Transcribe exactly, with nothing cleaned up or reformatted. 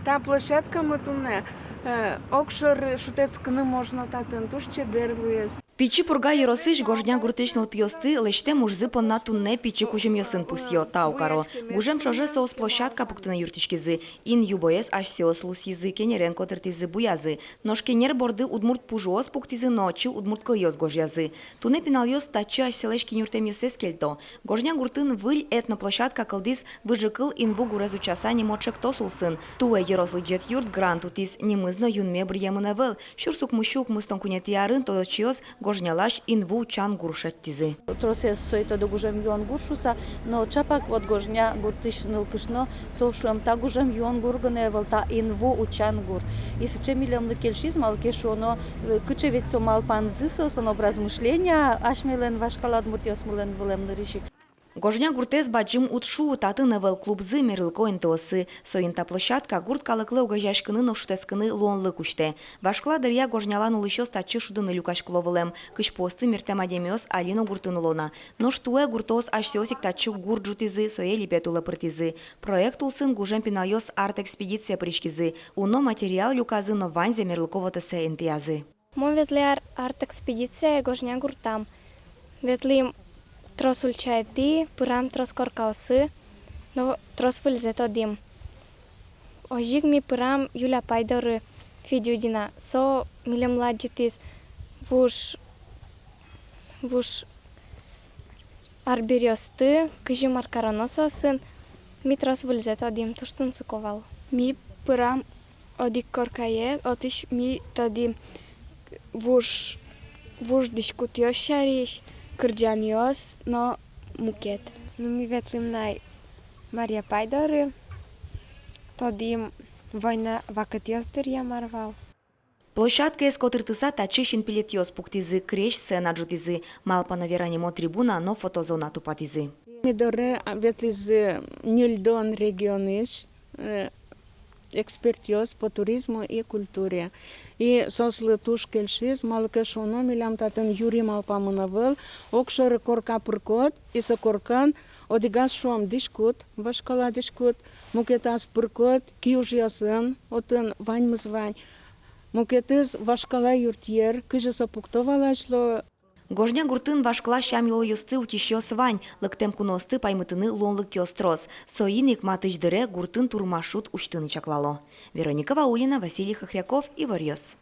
Та площадкамы туннэ, э, огшоры шутэтскыны можно татын, туж чебер луэ. Пичи Пурга ёросысь Гожня гуртысь нылпиосты лэсьтэм ужзы понна туннэ пичи кузьымъёсын пусъё, тау каро. Гужем ӵоже соос площадка пуктыны юрттӥськизы. Инъюбоез асьсэос лусӥзы, кенерен котыртӥзы, буязы. Нош кенер борды удмурт пужыос пуктӥзы но отчы удмурт кылъёс гожъязы. Туннэ пиналъёс татчы асьсэлэсь кинюртэмъёссэс кельто. Гожня гуртын выль этноплощадка кылдӥз «Выжыкыл инву гурез утчаса» нимо ӵектос улсын. Туэ ёрос лыдӟет юрт грант утӥз, нимыз но юнме быръемын ӧвӧл. Сюрс укмыссю укмыстон куинетӥ арын тодосчиос Гожнялась инву утчан гур шедьтӥзы. Тросэз сое тодо гужем юон гур шуыса, но чапак вот Гожня гуртысь нылкышно, со шуэм, та гужем юон гур гинэ ӧвӧл, та инву утчан гур. И сыӵе милемлы кельшиз, малы ке шуоно, э, кыӵе ведь со малпанзы, соослэн образ мышления, асьмелэн вашкала удмуртъёсмылэн вылэм нырысь ик. Гожня гуртэз бадӟым уд шуы, татын ӧвӧл клубзы, мерлыко интыосы. Соин та площадка гурт калыклы огазеяськыны но шутэтскыны луонлык усьтэ. Вашкала дыръя Гожнялан улӥсьёс татчы шудыны люкаськыло вылэм. Кызьпуосты мерттэм адямиос али но гуртын уло на. Нош туэ гуртоос асьсэос ик татчы гур ӝутӥзы, сое липет улэ пыртӥзы. Проект улсын гужем пиналъёс арт-экспедицие пыриськизы. Уно материал люказы но ваньзэ мерлыко вотэсэ интыязы. Мон ветлӥ ар-, арт-экспедицие Гожня гуртам. Ветлӥм трос ульчаетӥ, пырам трос коркаосы, но трос выльзэ тодӥм. Озьы ик ми пырам Юля апай доры, Федюдина. Со милемлы адӟытӥз вуж, вуж арбериосты, кызьы мар кароно соосын. Ми трос выльзэ тодӥм, туж тунсыко вал. Ми пырам одӥг коркае, отысь ми тодӥм вуж, вуж дӥськутъёс сярысь, кырӟанъёс но мукет. Ну, ми ветлӥм на Марья апай доры, тодӥм война вакытъёс дыръя мар вал. Площадкаез котыртыса татчы синпелетъёс пуктӥзы, крезь сцена ӝутӥзы, малпано вера нимо трибуна но фотозона тупатӥзы. Ми доры, а, ветлӥзы ньыльдон регионысь, э, экспертъёс по туризму и культуре. И соослы туж кельшиз, малы ке шуоно, милям татын юри малпамын ӧвӧл, огшоры корка пыркод, и со коркан одӥгаз, шуом, дӥськут, вашкала дӥськут, мукетаз пыркод киужъёсын, отын ваньмыз вань. Мукетыз вашкала юртъер, кызьы со пукто вал азьло. Гожня гуртын вашкала сям-йылолъёсты утисьёс вань, лыктэм куноосты паймытыны луонлыкъёс трос. Соин ик матысь дыре гуртын турмаршрут усьтыны чаклало. Вероника Ваулина, Василий Хохряков, «Иворъёс».